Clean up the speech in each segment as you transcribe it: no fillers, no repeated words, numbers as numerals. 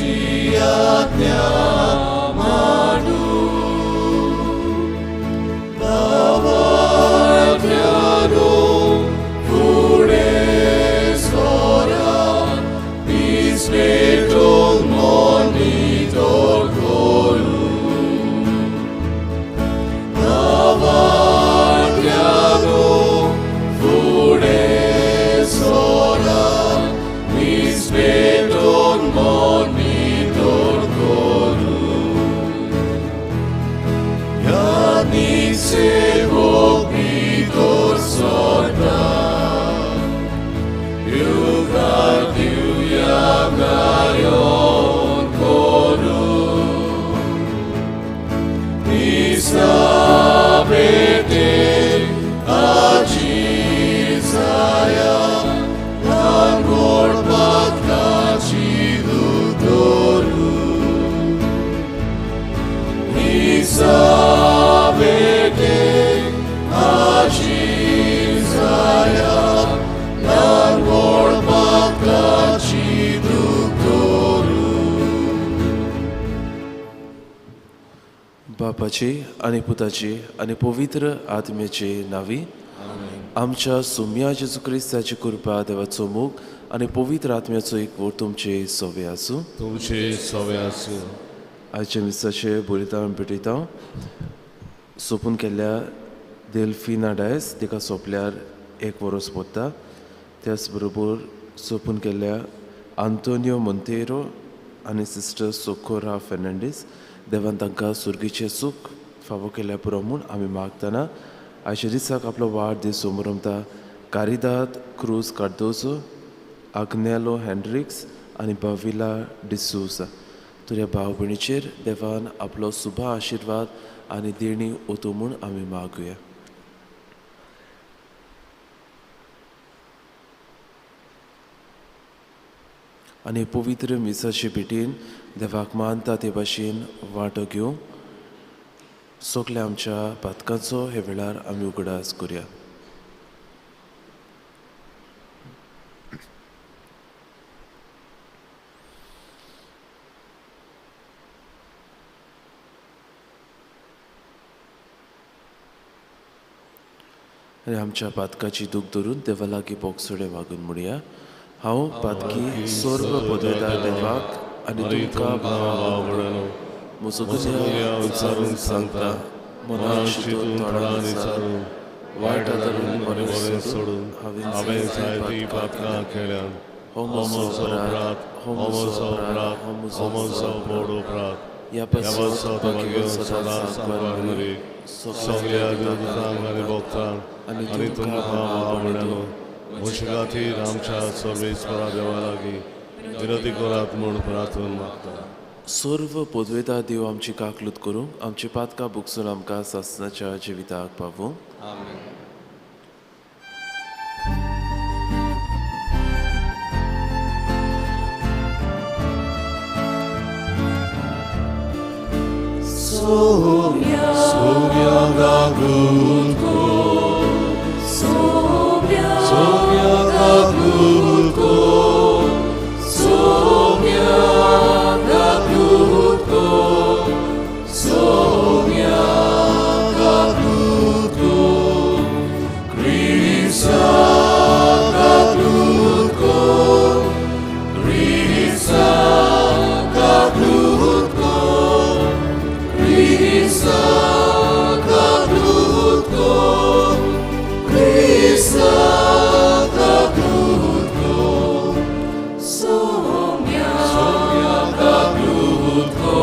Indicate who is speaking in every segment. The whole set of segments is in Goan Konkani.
Speaker 1: तुजी आज्ञा मानू भावार्थ्यानो फुडें सरात दीस पेटोवन मन नितळ करूं भावार्थ्यानो फुडें सरात दीस पेटोवन मन नितळ करूं ह्या सेवक भितर सरता येवकार दिवया गायन करूं दिसा भेटेक आजी जाया ल्हान व्हड पातकाची दूख धरूं दिसा भेटेक आजी जाया ल्हान व्हड पातकाची दूख धरूं.
Speaker 2: बापाची आनी पुताची आनी पवित्र आत्म्याचे नांवी आमच्या सुम्या जेजू क्रिस्ताची कृपा, देवाचो मोग आनी पवित्र आत्म्याचो एकवट तुमचे सोवे आसूं.
Speaker 3: तुमचे सोवे आसूं.
Speaker 2: आयच्या मिसाचे बरयता आनी भेटयता सोंपून केल्ल्या देल्फिना डायस तिका सोंपल्यार एक वरोस पडटा. त्याच बरोबर सोंपून केल्ल्या आंतोनियो मोंतेरो आनी सिस्टर सोकोरा फेर्नांडीस देवान तांकां सुर्गीचें सूख फावो केल्या पुरो म्हूण आमी मागतना आयच्या दिसाक आपलो वाडदीस समरमता कारिदाद क्रूज कार्दोजो, आग्नेलो हॅन्ड्रिक्स आनी बाविला डिसूजा. तर ह्या भाव भयणीचेर देवान आपलो सुभा आशिर्वाद आनी देणी ओतूं म्हूण आमी मागुया. आनी पवित्र मिसाचे भेटीन देवाक मानता ते भाशेन वांटो घेवंक सगल्या आमच्या पातकांचो हे वेळार आमी उगडास करुया. आनी आमच्या पातकाची दूख धरून देवा लागीं बोगसोडे मागून म्हणया, हांव पातकी सर्व पदवेदार देवाक आनी तुमकां भाव भयणांनो म्हजो गुन्यांव विचारून सांगता, मनान चिंतून तोंडान विचारून वायट आदारून बरें सोडून हांवें जायतीं पातकां केल्यांत. हो म्हजो अपराध, हो म्हजो अपराध, हो म्हजो व्हड अपराध. ह्या पासत
Speaker 3: म्हाका सदांच सांगपाक सगल्या देवदूतांक आनी भक्तांक आनी तुमकां भाव भयणांनो म्हजे खातीर आमच्या सर्वेस्परा देवा लागीं विनंती करात म्हूण प्रार्थना मागता.
Speaker 2: सर्व पदवेता देव आमची काकलूत करूंक आमची पातकां भोगसून आमकां सासणाच्या जिविताक पावूं.
Speaker 1: सोम्या सोम्या गागूत को सोम्या सोम्या गागूत को सोम्या गागूत को सोम्या गागूत को क्रिसा गागूत को क्रिसा गागूत को क्रिसा गागूत को क्रिसा गागूत को सोम्या सोम्या गागूत को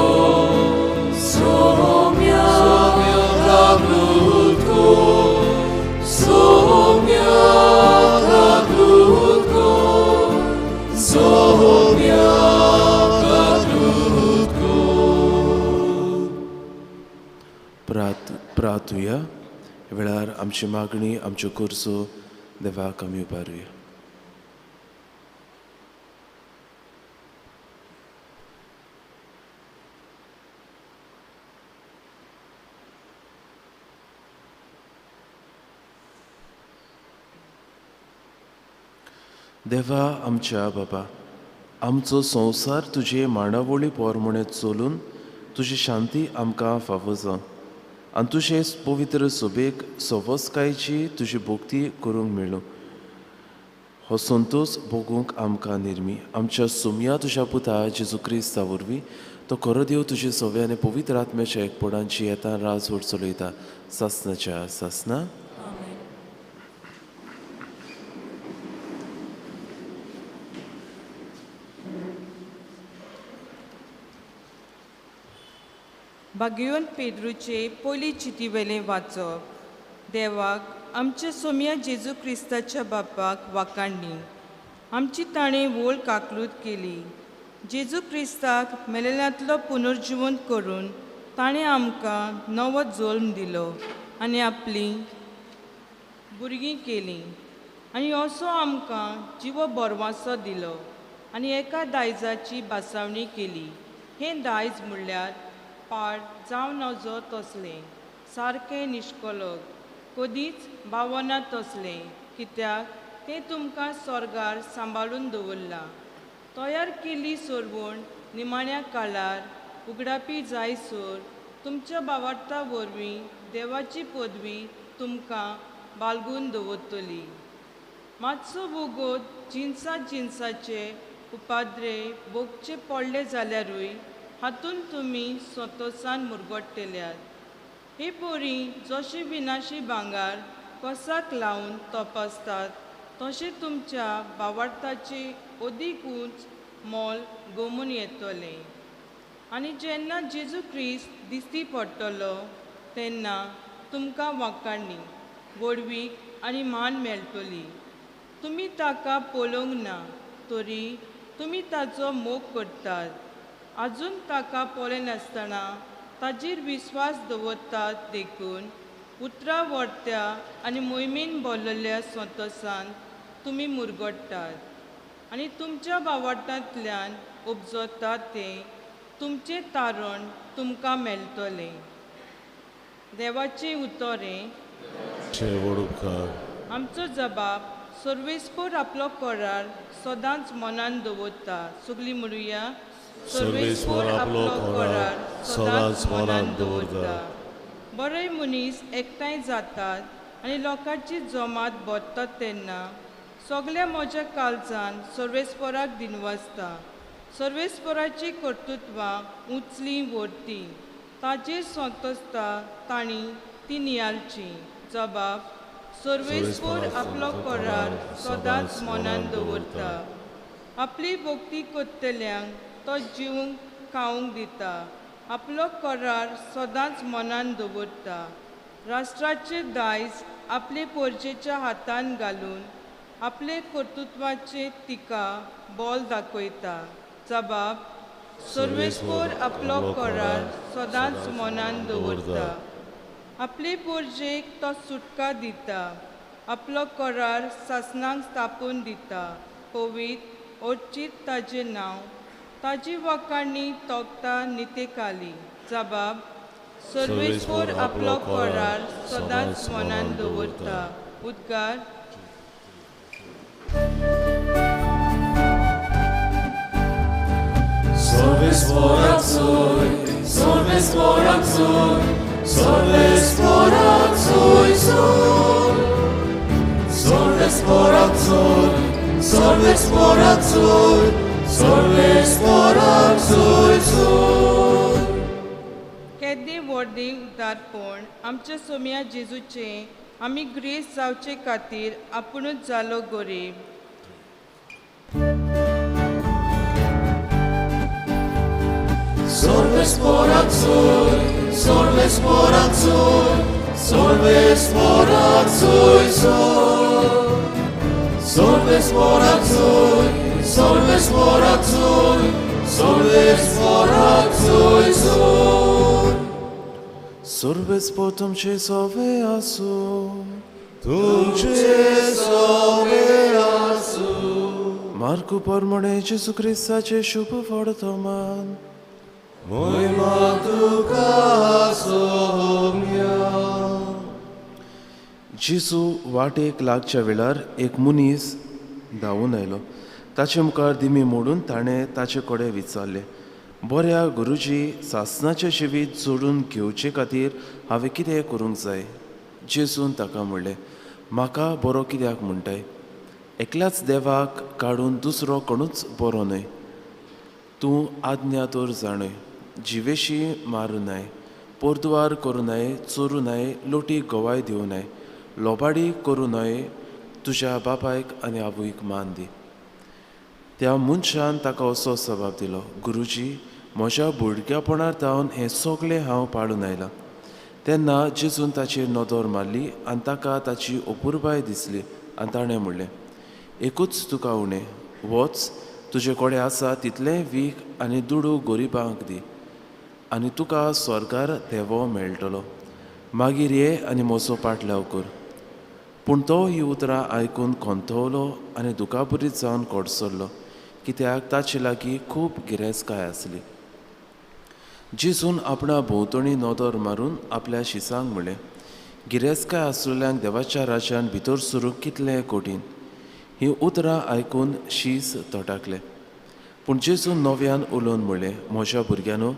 Speaker 1: सोम्या सोम्या गागूत को सोम्या गागूत को सोम्या गागूत को.
Speaker 2: प्रातुया वेळार आमची मागणी आमच्यो गरजो देवाक आमी उबारुया. देवा आमच्या बाबा, आमचो संवसार तुजे मांडावळी पोरमणे चलून तुजी शांती आमकां फावो जावं आनी तुजे पवित्र सोबेक सवसकायची तुजी भक्ती करूंक मेळूं. हो संतोश भोगूंक आमकां निर्मी आमच्या सुमया तुज्या पुता जेजू क्रिस्ता वरवीं तो खरो देव तुजे सवे आनी पवित्र आत्म्याच्या एकपणांची येता राजवट चलयता सासनाच्या सासना.
Speaker 4: बागेवन पेद्रूचे पयली चितीवेलें वाचप. देवाक आमच्या सोम्या जेजू क्रिस्ताच्या बापाक वाकाणणी आमची ताणें व्हड काकलूत केली. जेजू क्रिस्ताक मेलेल्यांतलो पुनर्जिवंत करून ताणें आमकां नवो जल्म दिलो आनी आपलीं भुरगीं केलीं आनी असो आमकां जिवो बरवासो दिलो आनी एका दायजाची भासावणी केली. हें दायज म्हणल्यार पाड जावं नजो तसलें सारकें निश्कलक कदींच बावना तसलें, कित्याक तें तुमकां स्वर्गार सांबाळून दवरलां. तयार केल्ली सोरवण निमाण्या काळार उगडापी जायसर तुमच्या बावार्था वरवीं देवाची पदवी तुमकां बाळगून दवरतली. मातसो वोगोत जिनसा जिनसाचे उपाद्रे भोगचे पडले जाल्यारूय हातूंत तुमी संतोसान मुरगट्टल्यात. हे पोरी जशें विनाशी भांगर कसाक लावन तपासतात तशें तुमच्या बावार्थाचे अदीक उंच मोल गोमून येतलें. आनी जेन्ना जेजू क्रिस्त दिश्टी पडटलो तेन्ना तुमकां वाकाणणी व्हडवीक आनी मान मेळटली. तुमी ताका पळोवंक ना तरी तुमी ताचो मोग करतात. आजून ताका पळयनासतना ताजेर विस्वास दवरतात देखून उतरां व्हरत्या आनी मोहिमेन भरलेल्या संतोसान तुमी मुरगट्टात आनी तुमच्या बावाटांतल्यान उपजता तें तुमचें तारण तुमकां मेळटलें. देवाचें उतर हें. आमचो जबाब सर्वेस्पोर आपलो करार सदांच मनान दवरता. सगळीं म्हणुया.
Speaker 3: सर्वेस्पोर आपलो करार सदांच मनान दवरता.
Speaker 4: बरे मनीस एकठांय जातात आनी लोकांची जमात भरतात तेन्ना सगळ्या म्हज्या काळजान सर्वेस्पोराक दिनवासता. सर्वेस्पोराची कर्तृत्वां उंचली व्हरती ताजेर संतोसता तांणी ती नियाळची. जबाब सर्वेस्पोर आपलो करार सदांच मनान दवरता. आपली भक्ती करतल्यांक तो जिवंक खावंक दिता. आपलो करार सदांच मनान दवरता. राष्ट्राचे दायज आपले पोरजेच्या हातान घालून आपले कर्तृत्वाचे तिका बोल दाखयता. जबाब सर्वेस्पोर आपलो करार सदांच मनान दवरता. आपले पोरजेक तो सुटका दिता. आपलो करार सासणाक स्थापून दिता. पवित्र अर्चीत ताजें नांव ताजी वाकाणी तोखता नितेकाली. जबाब सर्वेस्पोर आपलो करार सदांच मनान दवरता. उद्गार.
Speaker 1: सर्वेस्पोराक सोय, सर्वेस्पोराक सोय, सर्वेस्पोराक सोय सोय. सर्वेस्पोराक सोय, सर्वेस्पोराक सोय, सर्वेस्पोराक सोय सोय.
Speaker 4: केद्दें व्हडलें उदारपण आमच्या सोम्या जेजूचें आमी ग्रेस जावचे खातीर आपुणूच जालो गरीब.
Speaker 1: सर्वेस्पोराक सोय, सर्वेस्पोराक सोय, सर्वेस्पोराक सोय सोय. सर्वेस्पोराक सोय, सर्वेस्पोराक सोय, सर्वेस्पोराक सोय सोय.
Speaker 2: सर्वेस्पोर तुमचे सवे आसूं.
Speaker 3: तुमचे सवे आसूं.
Speaker 2: मार्कू परमणे जेजू क्रिस्ताचें शुभ वर्तमान.
Speaker 3: मोहिमा तुका सोम्या.
Speaker 2: जेजू वाटेक लागच्या वेळार एक मनीस धांवून आयलो ताचे मुखार दिमी मोडून ताणें ताचे कडेन विचारलें, बऱ्या गुरुजी, सासनाचें जिवीत जोडून घेवचे खातीर हांवें कितें करूंक जाय? जेजून ताका म्हणलें, म्हाका बरो कित्याक म्हणटाय? एकल्याच देवाक काडून दुसरो कोणूच बरो न्हय. तूं आज्ञा तर जाणय, जिवेशी मारूं नाय, पोरद्वार करूं नाय, चोरूं नाय, लोटी गवाय दिवं नाय, लोबाडी करूं न्हय, तुज्या बापायक आनी आवयक मान दी. त्या मनशान ताका असो जबाब दिलो, गुरुजी, म्हज्या भुरग्यापणार जावन हें सगळें हांव पाळून आयलां. तेन्ना जेजून ताचेर नदर मारली आनी ताका ताची अपुरबाय दिसली आनी ताणें म्हणलें, एकूच तुका उणें, वच तुजे कडेन आसा तितलेंय वीख आनी दुडू गरिबांक दी आनी तुका स्वर्गार देवो मेळटलो. मागीर ये आनी म्हजो पाटलाव कर. पूण तो ही उतरां आयकून खंतवलो आनी दुखापुरीत जावन कडसरलो, कित्याक ताचे लागीं खूब गिरेस्तकाय आसली. जेजून आपणा भोंवतणी नदर मारून आपल्या शिसांक म्हणलें, गिरेस्तकाय आसलेल्यांक देवाच्या राज्यान भितर सरूंक कितलें कठीण. हीं उतरां आयकून शीस तटाकले. पूण जेजून नव्यान उलोवन म्हणलें, म्हज्या भुरग्यांनो,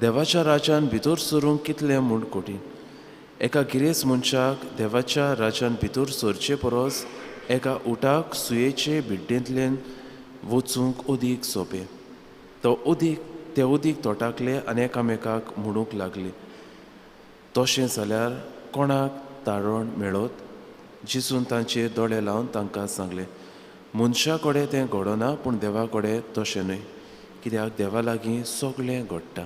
Speaker 2: देवाच्या राज्यान भितर सरूंक कितलें म्हूण कठीण. एका गिरेस्त मनशाक देवाच्या राज्यान भितर सरचे परस एका उटाक सुयेचे बिड्डेंतल्यान वचूंक अदीक सोंपें. तो अदीक ते अदीक तोटाकले आनी एकामेकाक म्हणूंक लागले, तशें जाल्यार कोणाक तारण मेळत? जेजून तांचेर दोळे लावन तांकां सांगलें, मनशा कडेन तें घडना, पूण देवा कडेन तशें न्हय, कित्याक देवा लागीं सगळें घडटा.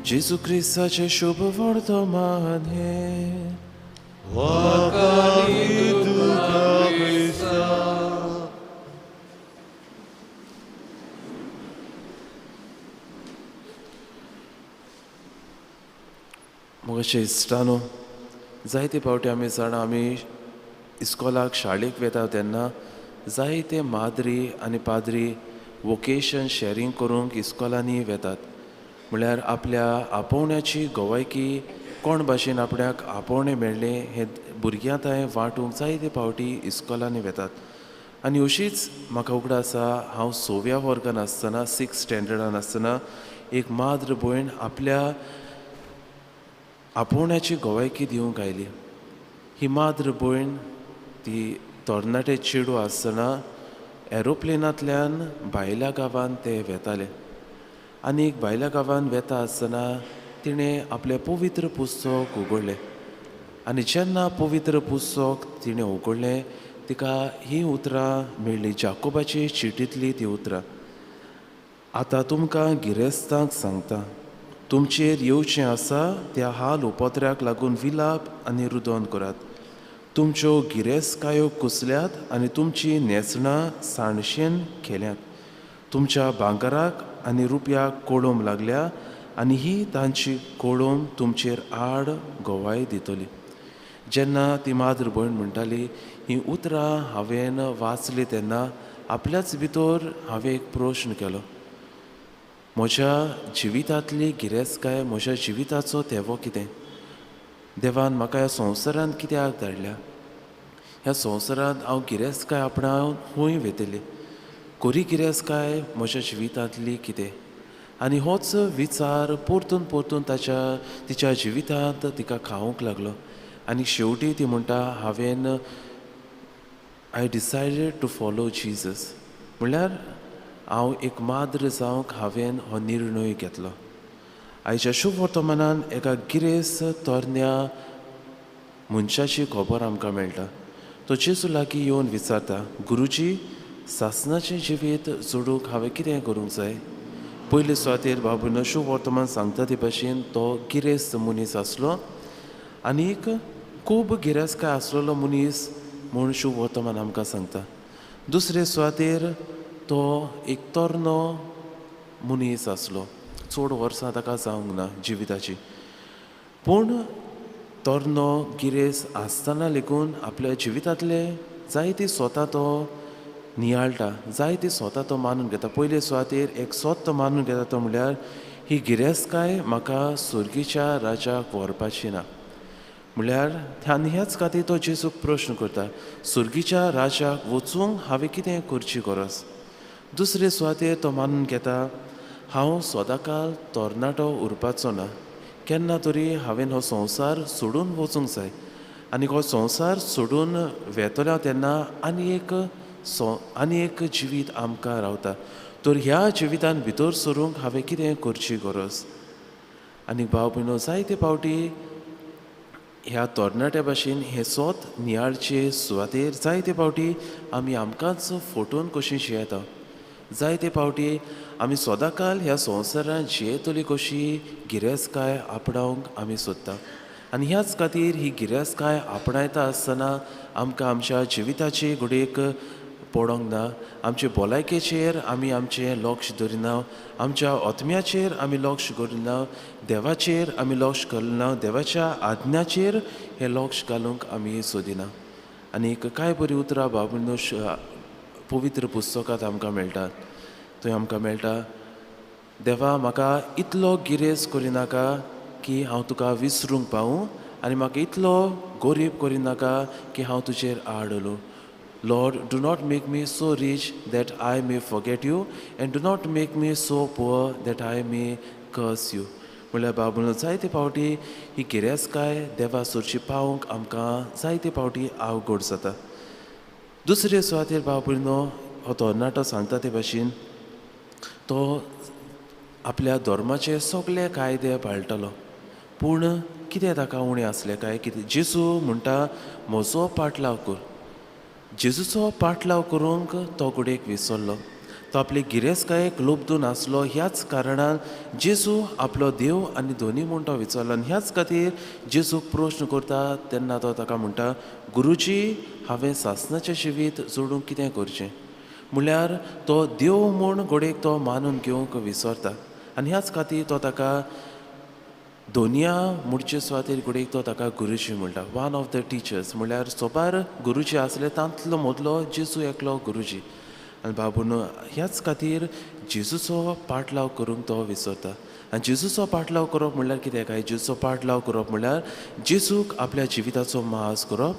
Speaker 2: जेजू क्रिस्ताचें शुभ वर्तमान हें. मोगाचे इश्टानो, जायते फावटी आमी जाणा, आमी इस्कॉलाक शाळेक वेता तेन्ना जायते माद्री आनी पाद्री वोकेशन शॅरींग करूंक इस्कॉलांनी वेतात. म्हळ्यार आपल्या आपोवण्याची गवायकी कोण भाशेन आपल्याक आपोवणें मेळ्ळें हें भुरग्यां थंय वांटूंक जायते फावटी इस्कॉलांनी वेतात. आनी अशीच म्हाका उगडास आसा, हांव सव्या वर्गान आसतना, सिक्स स्टँडर्डान आसतना, एक माद्र भयण आपल्या आपोवण्याची गवायकी दिवंक आयली. ही माद्र भयण ती तरणाटे चेडूं आसतना एरोप्लेनांतल्यान भायल्या गांवांत ते वेताले आनी एक भायल्या गांवांत वेता आसतना तिणें आपलें पवित्र पुस्तक उगडलें आनी जेन्ना पवित्र पुस्तक तिणें उगडलें तिका हीं उतरां मेळ्ळीं, जाकोबाची चिटींतलीं ती उतरां. आतां तुमकां गिरेस्तांक सांगता, तुमचेर येवचें आसा त्या हाल उपत्र्याक लागून विलाप आनी रुदन करात. तुमच्यो गिरेस्तकायो कुसल्यात आनी तुमची न्हेसणां सांडशेन खेल्यात. तुमच्या भांगराक आनी रुपयाक कोळोम लागल्या आनी ही तांची कोळोम तुमचेर आड गवाय दितली. जेन्ना ती माद्र भयण म्हणटाली हीं उतरां हांवें वाचलीं तेन्ना आपल्याच भितर हांवें एक प्रश्न केलो, म्हज्या जिवितांतली गिरेस्तकाय, म्हज्या जिविताचो तेवो कितें? देवान म्हाका ह्या संवसारांत कित्याक धाडल्या? ह्या संवसारांत हांव गिरेस्तकाय आपणावन खंय वेतली? खरी गिरेस्तकाय म्हज्या जिवितांतली कितें? आनी होच विचार परतून परतून ताच्या तिच्या जिवितांत तिका खावंक लागलो. आनी शेवटी ती म्हणटा, हांवें I decided to follow Jesus, म्हणल्यार हांव एक माद्र जावंक हांवें हो निर्णय घेतलो. आयच्या शुभ वर्तमानान एका गिरेस्त तरण्या मनशाची खबर आमकां मेळटा. तो जेजू लागीं येवन विचारता, गुरुजी, सासनाचें जिवीत जोडूंक हांवें कितें करूंक जाय? पयले सुवातेर बाबून शुभ वर्तमान सांगता ते भाशेन तो गिरेस्त मनीस आसलो आनीक खूब गिरेस्तकाय आसलेलो मनीस म्हूण शुभ वर्तमान आमकां सांगता. दुसरे सुवातेर तो एक तरनो मनीस आसलो, चड वर्सां ताका जावंक ना जिविताची, पूण तरनो गिरेस्त आसतना लेगून आपल्या जिवितांतले जायती स्वता तो नियाळटा, जायती स्वता तो मानून घेता. पयले सुवातेर एक स्वत तो मानून घेता तो म्हणल्यार ही गिरेस्तकाय म्हाका सुर्गीच्या राजाक व्हरपाची ना. म्हणल्यार आनी ह्याच खातीर तो जेजूक प्रश्न करता, सुर्गीच्या राजाक वचूंक हांवें कितें करची गरज? दुसरे सुवातेर तो मानून घेता, हांव सदांकाल तरणाटो उरपाचो ना, केन्ना तरी हांवें हो संवसार सोडून वचूंक जाय आनी हो संवसार सोडून वेतलो तेन्ना आनी एक जिवीत आमकां रावता, तर ह्या जिवितान भितर सरूंक हांवें कितें करची गरज? आनी भाव भयणो, जायते फावटी ह्या तरणाट्या भाशेन हें सोत नियाळचे सुवातेर जायते फावटी आमी आमकांच फोटोन कशी जियेता. जायते फावटी आमी सदांकाल ह्या संवसारांत जियेतली कशी गिरेस्तकाय आपणावंक आमी सोदता आनी ह्याच खातीर ही गिरेस्तकाय आपणायता आसतना आमकां आमच्या जिविताची घडयेक पडोंक ना, आमचे भलायकेचेर आमी आमचें लक्ष दवरिना, आमच्या आत्म्याचेर आमी लक्ष दवरिना, देवाचेर आमी लक्ष घालना, देवाच्या आज्ञाचेर हें लक्ष घालूंक आमी सोदिना. आनी कांय बरीं उतरां बाबा पवित्र पुस्तकांत आमकां मेळटात. थंय आमकां मेळटा, देवा म्हाका इतलो गिरेस्त करिनाका की हांव तुका विसरूंक पावूं आनी म्हाका इतलो गरीब करिनाका की हांव तुजेर आड उलोवं. Lord, do not make me so rich that I may forget you, and do not make me so poor that I may curse you. म्हणल्यार बाबून जायते फावटी ही गिरेस्तकाय देवा सोरची पावंक आमकां जायते फावटी अवघड जाता. दुसरे सुवातेर बाबूनो हो तरणाटो सांगता ते भाशेन तो आपल्या धर्माचे सगळे कायदे पाळटलो, पूण कितें ताका उणें आसलें काय कितें? जेजू म्हणटा म्हजो पाटलाव कर. जेजूचो पाटलाव करूंक तो घडयेक विसरलो, तो आपले गिरेस्तकायेक लोबदून आसलो. ह्याच कारणान जेजू आपलो देव आनी धनी म्हूण तो विचारलो आनी ह्याच खातीर जेजूक प्रश्न करता तेन्ना तो ताका म्हणटा, गुरुजी हांवें सासणाचें जिवीत जोडूंक कितें करचें? म्हणल्यार तो देव म्हूण घडयेक तो मानून घेवंक विसरता आनी ह्याच खातीर तो ताका दोनया म्हणचे सुवातेर घडयेक तो ताका गुरुजी म्हणटा. वन ऑफ the teachers म्हणल्यार सोबार गुरुजी आसले तांतलो मदलो जेजू एकलो गुरुजी. आनी बाबून ह्याच खातीर जेजूचो पाटलाव करूंक तो विसरता. आनी जेजूचो पाटलाव करप म्हणल्यार कितें काय? जेजूचो पाटलाव करप म्हणल्यार जेजूक आपल्या जिविताचो मास करप,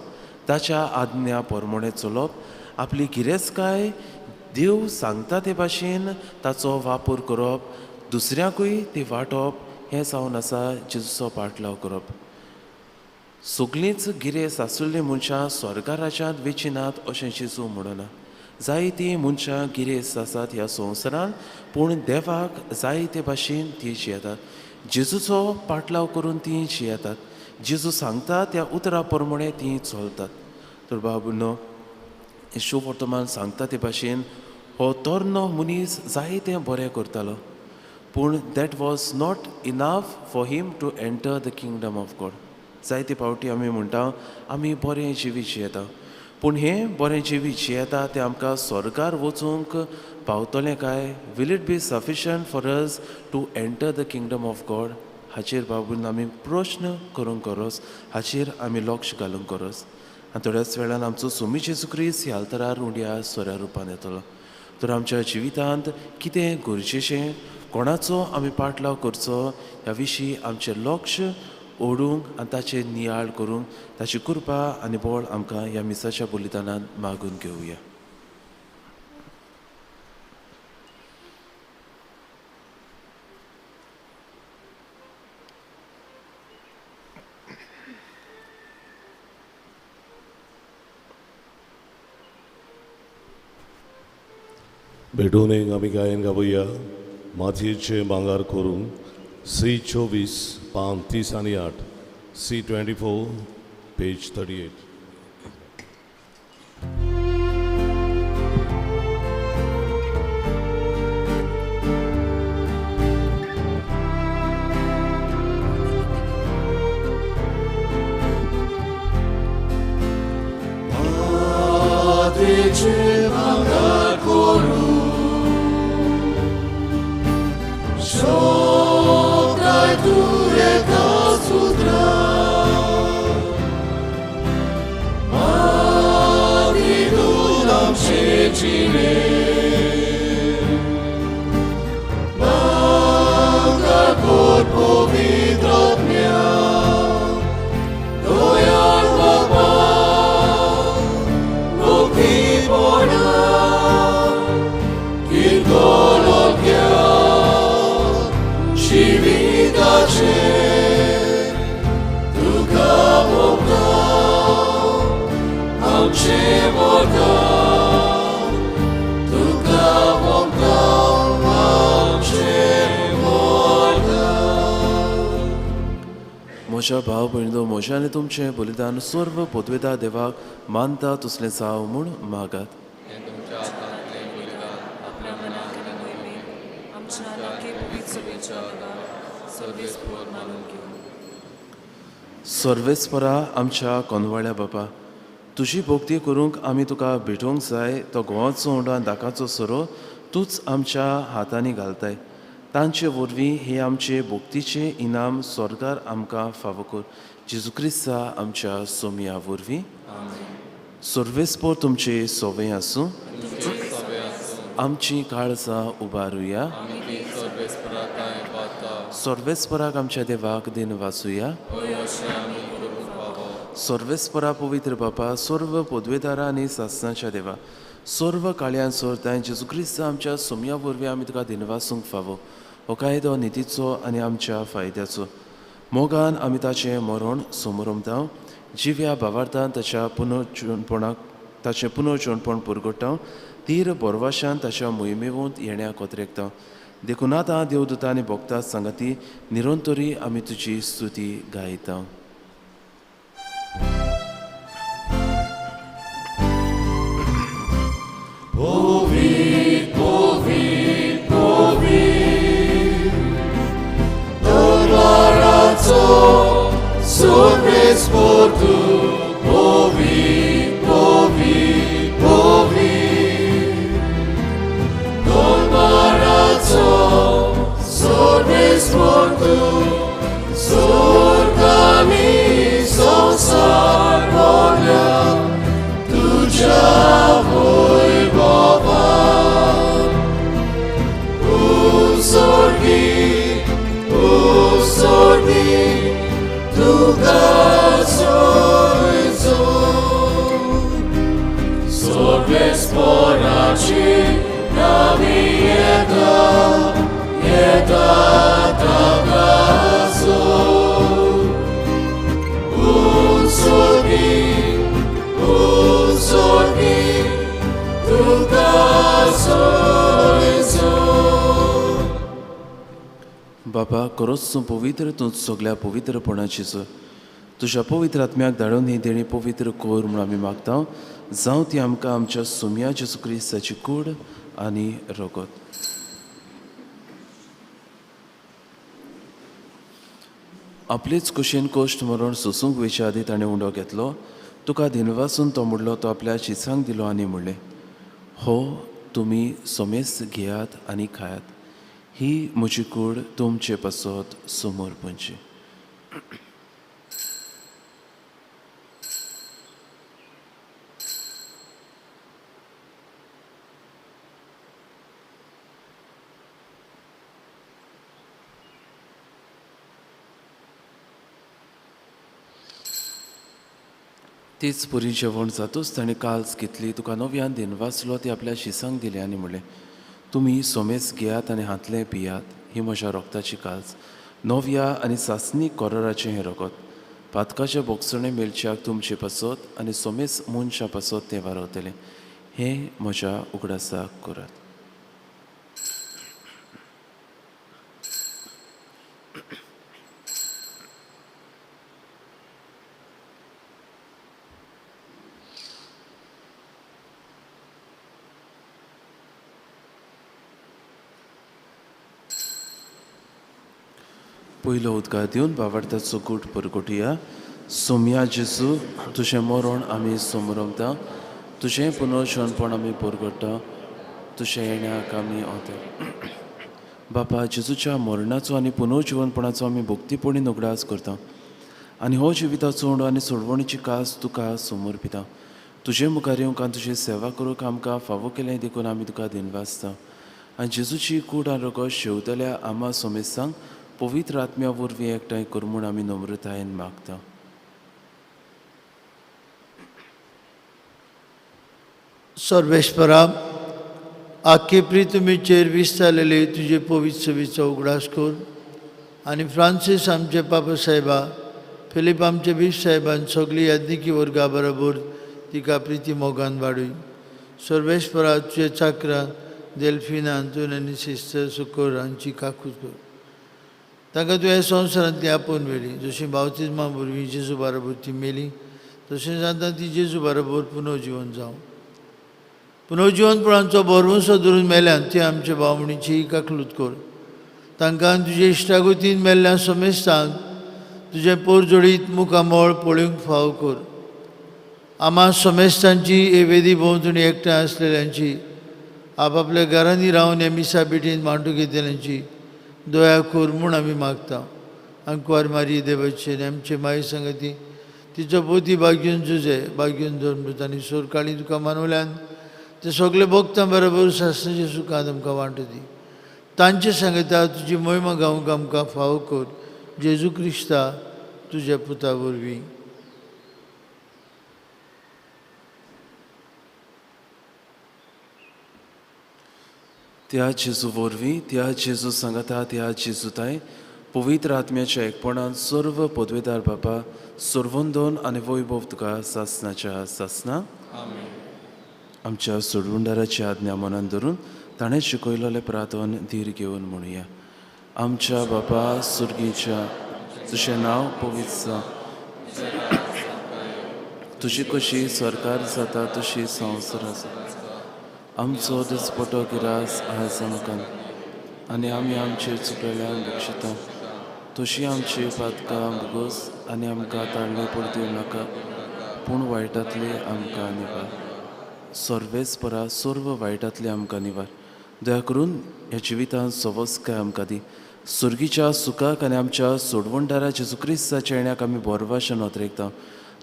Speaker 2: ताच्या आज्ञा प्रमाणे चलप, आपली गिरेस्तकाय देव सांगता ते भाशेन ताचो वापर करप, दुसऱ्यांकूय ती वांटप, हें जावन आसा जेजूचो पाटलाव करप. सगळींच गिरेस्त आसुल्लीं मनशां स्वर्गा राज्यांत वेचिनात अशें जेजू म्हणना. जायतीं मनशां गिरेस्त आसात ह्या संवसारांत, पूण देवाक जायते भाशेन तीं जियेतात, जेजूचो पाटलाव करून तीं जियेतात, जेजू सांगता त्या उतरा प्रमाणे तीं चलतात. तर बाबूनो शुभवर्तमान सांगता ते भाशेन हो तरणो मनीस जायतें बरें करतालो, पूण that was not enough for him to enter the kingdom of God. जायते फावटी आमी म्हणटा आमी बरें जिवीत जियेता, पूण हें बरें जिवीत जियेता तें आमकां स्वर्गार वचूंक पावतलें काय? Will it be sufficient for us to enter the kingdom of God? हाचेर बाबून आमी प्रश्न करूंक गरज, हाचेर आमी लक्ष घालूंक गरज. आनी थोड्याच वेळान आमचो सोमी जेजू क्रिस्त ह्या आल्तरार उंड्या सोऱ्या रुपान येतलो. तर आमच्या जिवितांत कितें गरजेचें, कोणाचो आमी पाटलाव करचो ह्या विशीं आमचें लक्ष ओडूंक आनी ताचेर नियाळ करूंक ताची कृपा आनी बळ आमकां ह्या मिसाच्या बलिदानान मागून घेवया.
Speaker 3: भेटून एक आमी गायन गावया मातयेचें भांगर करूंक सी 24 पान 30 आनी 8, सी 24 पेज 38.
Speaker 1: मातयेचें भांगर करूं शोकाय तूं एका सुद्रा माती दूद आमचें जिणें भांगर कर पवित्र आत्म्या. मोर्दा तुका मोगता आमचे मोर्दा.
Speaker 2: म्हज्या भाव भयणींनो, म्हजें आनी तुमचें बलिदान सर्व पदवेदा देवाक मानता तसलें जावं म्हूण मागात. सर्वेस्परा आमच्या कोनवाळ्या बापा, तुजी भक्ती करूंक आमी तुका भेटोवंक जाय तो गोवाचो उंडो आनी दाकाचो सोरो तूंच आमच्या हातांनी घालताय. तांचे वरवीं हे आमचे भक्तीचे इनाम स्वर्गार आमकां फावो कर, जेजू क्रिस्ता आमच्या सोमया वरवीं. सर्वेस्पर तुमचे सोवे आसूं. आमची काळजां उबारुया. सर्वेस्पराक आमच्या देवाक दिन वाचुया. सर्वेस्परा पवित्र बापा, सर्व पदवेदारा आनी सासनाच्या देवा, सर्व काळयान सोरताय जेजू क्रिस्त आमच्या सोमया वरवीं आमी तुका दिनवासूंक फावो. हो कायदो नितीचो आनी आमच्या फायद्याचो. मोगान आमी ताचें मरण समरमता, जिव्या भावार्थान ताच्या पुनर्जिवणपणाक ताचें पुनर्जिवणपण पुरगोडटा, तीर बोरवाशान ताच्या मोहिमेवंत येण्या कोत्रेकता. देखून आतां देवदूता आनी भक्ता सांगाती निरंतरी आमी तुजी स्तुती गायता.
Speaker 1: Povit, povit, povit, Dolaraco, sorvesportu, povit, povit, povit, Dolaraco, sorvesportu, sorgami sonsar volja, tuđa voj baba. Usorgi, usorgi, tuga sojzo. Sorge sporači, nami jeda, jeda tagazo. Usorgi, usorgi, tuga sojzo.
Speaker 2: बाबा, खरोच तूं पवित्र, तूं सगल्या पवित्रपणाची चो. तुज्या पवित्र आत्म्याक धाडून ही देणी पवित्र कर म्हूण आमी मागता. जावं ती आमकां आमच्या सोमया जेजू क्रिस्ताची कूड आनी रगत. आपलेच कुशीन कोश्ट मरण सोसूंक वयच्या आदीं ताणें उंडो घेतलो, तुका दिनवासून तो मुडलो, तो आपल्या शिसांक दिलो आनी म्हणलें, हो तुमी सोमेस घेयात आनी खायात, ही म्हजी कूड तुमचे पासत समोर पडची. तीच पुरी जेवण जातूच ताणें काल्स घेतली, तुका नव्यान दिनवासलो, ती आपल्या शिसांक दिली आनी म्हणलें, तुमी सोमेस घेयात आनी हांतलें पियात, ही म्हज्या रोगताची काल्स, नव्या आनी सासणी कोराराचें हें रगत, पातकाचें बोगसणें मेळच्याक तुमचे पासत आनी सोमेस मनशां पासत तें वारवतलें, हें म्हज्या उगडासाक करात. पयलो उदकार दिवन बावडताचो गूट परगोटया. सोमया जेजू, तुजें मरण आमी समरमता, तुजें पुनर्जिवनपण आमी परगट्टा, तुजें येण्याक आमी वता. बापा, जेजूच्या मरणाचो आनी पुनर्जिवनपणाचो आमी भक्तीपणी उगडास करता आनी हो जिविताचो उंडो आनी सोडवणीची कास तुका समर्पिता. तुजे मुखार येवंक आनी तुजी सेवा करूंक आमकां फावो केलें देखून आमी तुका दिनवासता. आनी जेजूची कूड आनी रगत शेवतल्या आमा सोमेसांक पवित्र आत्म्या वरवीं एकठांय कर म्हूण आमी नम्रतायेन मागता.
Speaker 5: सर्वेस्परा, आख्खे प्रितुमीचेर विस्तारलेले तुजे पवित्र सेवेचो उगडास कर आनी फ्रांसीस आमचे पापा साहेबा, फिलीप आमचे बीफ साहेबान सगळी याज्ञिकी वर्गा बरोबर तिका प्रिती मोगान वाडूय. सर्वेस्परा तुजे चाकरा देल्फिना आंतोन आनी सिस्टर सुकोर हांची काकूत कर. तांकां तुवें संवसारांतली आपोवन व्हेली. जशी बावतिज्मा वरवीं जेजू बाराबर ती मेली तशेंच आतां ती जेजू बाराबर पुनर्जिवन जावं. पुनर्जिवनपणाचो भरवंसो धरून मेल्यान ती आमच्या भावणीची काकलूत कर. तांकां तुजे इश्टागतीन मेल्ल्या समेस्तांक तुजें पोरजोडीत मुखामळ पळोवंक फाव कर. आमा समेस्तांची हे वेदी भोंवतणी एकठांय आसलेल्यांची आपापल्या घरांनी रावन हे मिसा बेटीन मांडूंक घेतल्यांची दया कर म्हूण आमी मागता. आंकवार मारी देवाचे आनी आमचे माई संगती तिचो पोती भाग्यून जुजे भाग्यून धर्मदूत आनी सोरकाळी तुका मानवल्यान ते सगळे भोगतां बरोबर सासणाच्या सुखांत आमकां वांटो दी. तांचे सांगता तुजी मोहिमा गावंक आमकां फावो कर. जेजू क्रिस्ता तुज्या पुता वरवीं.
Speaker 2: त्या जेजू वरवीं, त्या जेजू सांगता, त्या जेजू ताय पवित्र आत्म्याच्या एकपणान सर्व पदवेदार बापा सर्वंदोन आनी वैभव तुका सासनाच्या सासना. आमच्या सोडवणदाराची आज्ञा मनान धरून ताणें शिकयलेलें प्रार्थन धीर घेवन म्हणुया. आमच्या बापा सुर्गीच्या, तुजें नांव पवित्र जावं, तुजी कशी सरकार जाता तशी संवसार आसा. आमचो दिसपटो गिरास आज आमकां आनी आमी आमचे चुकलेल्यांक बक्षिता तशी आमची पातकां भोगोस आनी आमकां ताळणे परती नाका पूण वायटांतली आमकां निवार. सर्वेस्परा सर्व वायटांतली आमकां निवार. दया करून ह्या जिवितांत सवस्काय आमकां दी. सुर्गीच्या सुखाक आनी आमच्या सोडवणदारा जेजू क्रिस्ताच्या येण्याक आमी बोरवाशे नोतरेकता.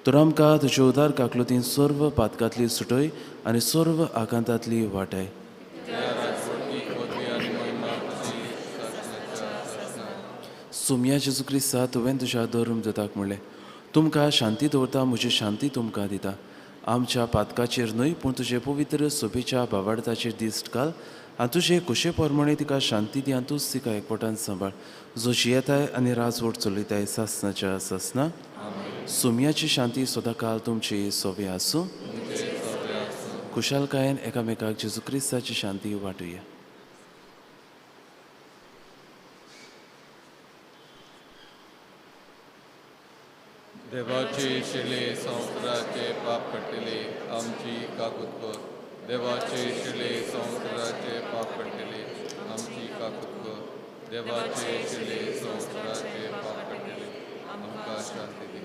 Speaker 2: तर आमकां तुजे उदार काकलुतीन सर्व पातकांतली सुटय आनी सर्व आकांतांतली वाटाय. सुमया जेजू क्रिस्ता तुवें तुज्या धर्म दिताक म्हणलें, तुमकां शांती दवरता, म्हजी शांती तुमकां दिता. आमच्या पातकाचेर न्हय पूण तुजे पवित्र सोबेच्या भावार्थाचेर दिश्ट घाल आनी तुजे कुशे प्रमाणे तिका शांती दी आनी तूंच तिका एकवटान सांबाळ, जो जियेताय आनी राजवट चलयताय सासनाच्या सासना. सुमयाची शांती सदांकाल तुमची सोबी आसूं. खुशालकायेन एकामेकाक जेजू क्रिस्ताची शांती वांटुया.
Speaker 1: देवाची शिले संवसाराचे पाप काडटले आमची काकूत कर. देवाचे शिले संवसाराचे पाप काडटले आमची काकूत कर. देवाचे शिले संवसाराचे पाप काडटले आमकां शांती दी.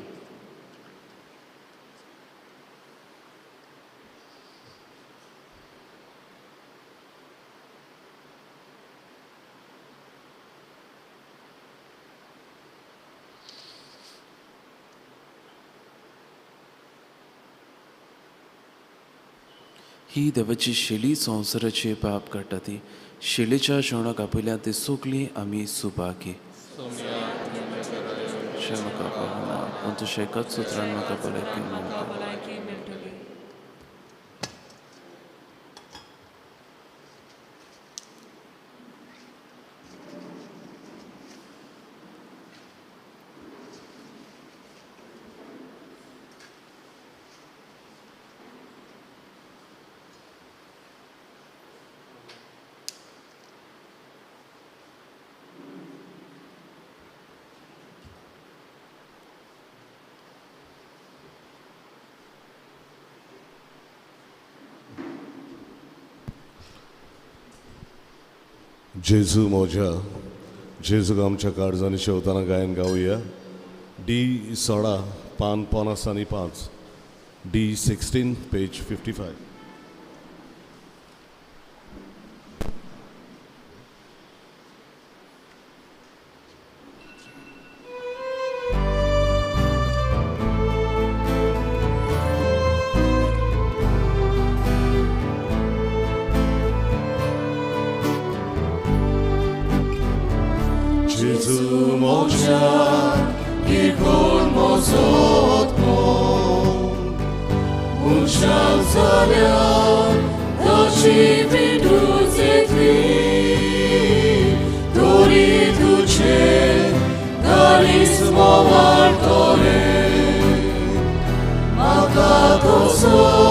Speaker 2: ही देवाची शेली संवसाराचे पाप काडटा ती शेलीच्या जेवणाक आपयल्या ते सगळीं आमी सुभागी. म्हाका पावना पूण तुज्या एकाच सुत्रान म्हाका भलायकी मेळटली.
Speaker 3: जेजू मोज्या जेजूक आमच्या काळजांनी शेवताना गायन गावया. डी 16 पान 55, डी 16 पेज 55.
Speaker 1: Maka toso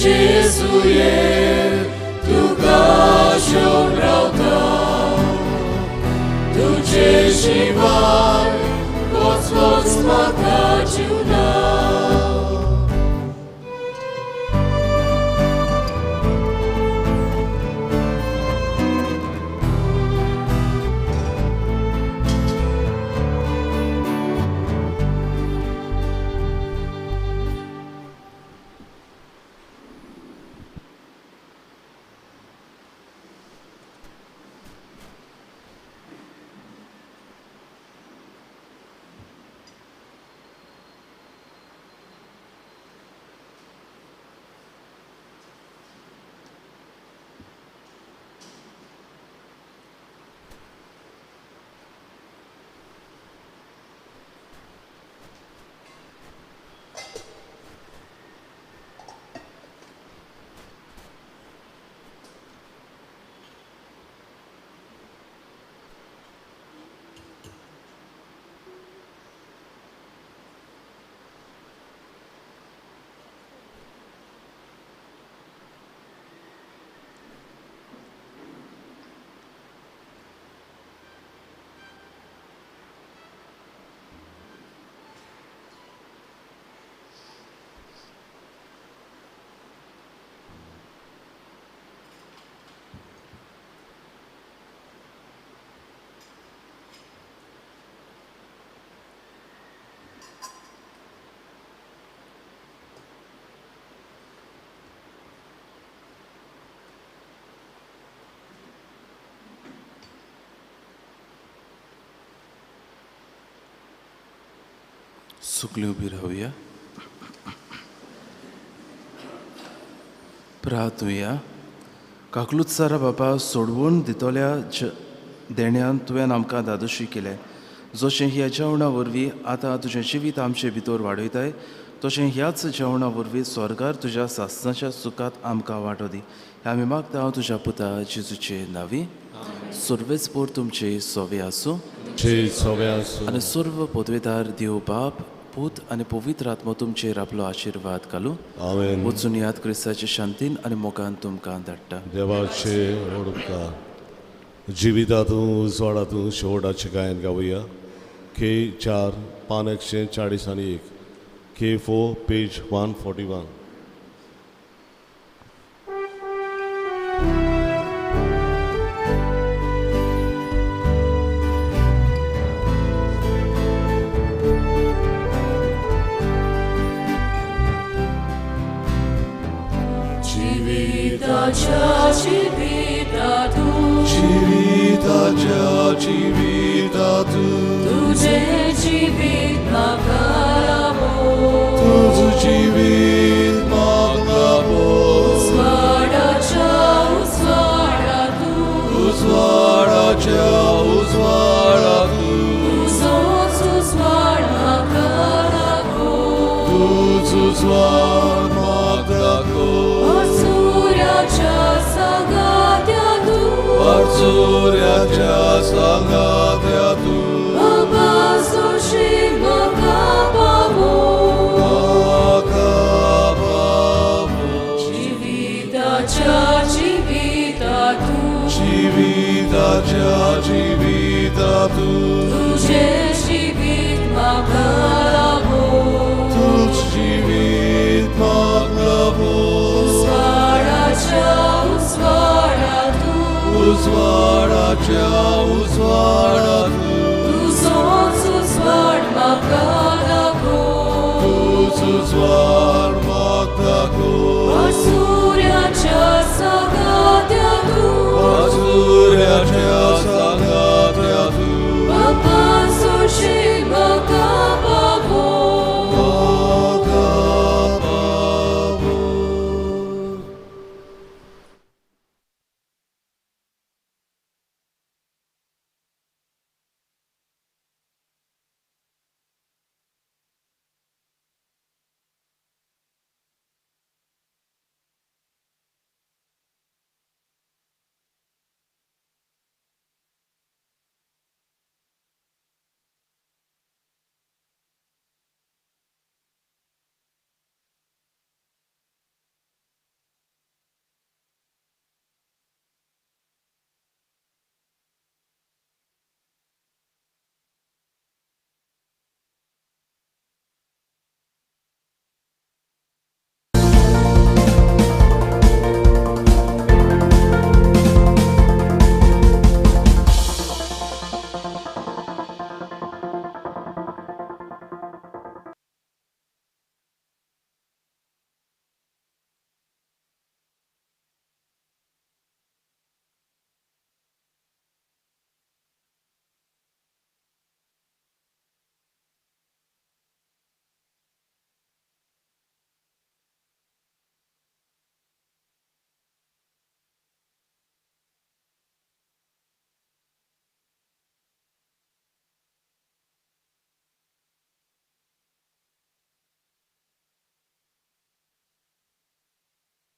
Speaker 6: जेजूये तुका घेवन रावता तुजे शिवाय कसलोच म्हाका जीव ना.
Speaker 2: सुकली उबी रावया, प्रार्थुया. काकलूत सारा बापा सोडवून दितल्या देण्यान तुवें आमकां दादोशी केलें. जशें ह्या जेवणा वरवीं आतां तुजें जिवीत आमचे भितर वाडयताय तशें ह्याच जेवणा वरवीं स्वर्गार तुज्या सासणाच्या सुखांत आमकां वांटो दी. आमी मागता हांव तुज्या पुता जेजूचे नांवी. सर्वेच पोर तुमचे सोवे आसूं आनी सर्व पदवेदार देव बाप पूत आनी पवित्र आत्मो तुमचेर आपलो आशिर्वाद घालूं. वचून याद क्रिस्ताचे शांतीन आनी मोगान तुमकां धाडटा.
Speaker 3: देवाचे व्हड उपकार. जिवितांतूं उजवाडातूं शेवटाचें गायन गावया. के 4 पान 141, के 4 पेज 141.
Speaker 6: जिविता तू
Speaker 3: जिविताच्या जिविता तू
Speaker 6: तुझे जिवीत म्हाका लाभो
Speaker 3: तुझ जिवीत म्हाका लाभो
Speaker 6: उजवाडाच्या उजवाडा तू
Speaker 3: उजवाडाच्या उजवाडा तू
Speaker 6: तुजोच उजवाड म्हाका दाखो
Speaker 3: तुझ उजवाड म्हाका दाखो
Speaker 6: सूर्याच्या
Speaker 3: सूर्याच्या सांगात्या तू
Speaker 6: अबासोशी म्हाका पावो
Speaker 3: म्हाका पावो
Speaker 6: जिविताच्या जिविता तू
Speaker 3: जिविताच्या जिविता तू
Speaker 6: तुझे जिवीत म्हाका लाभो
Speaker 3: तुझ जिवीत म्हाका लाभो
Speaker 6: उजवाडाच्या उजवाडा तू
Speaker 3: उजवाडाच्या उजवाडा तू
Speaker 6: तुजोच उजवाड म्हाका दाखो
Speaker 3: तुझ उजवाड म्हाका दाखो.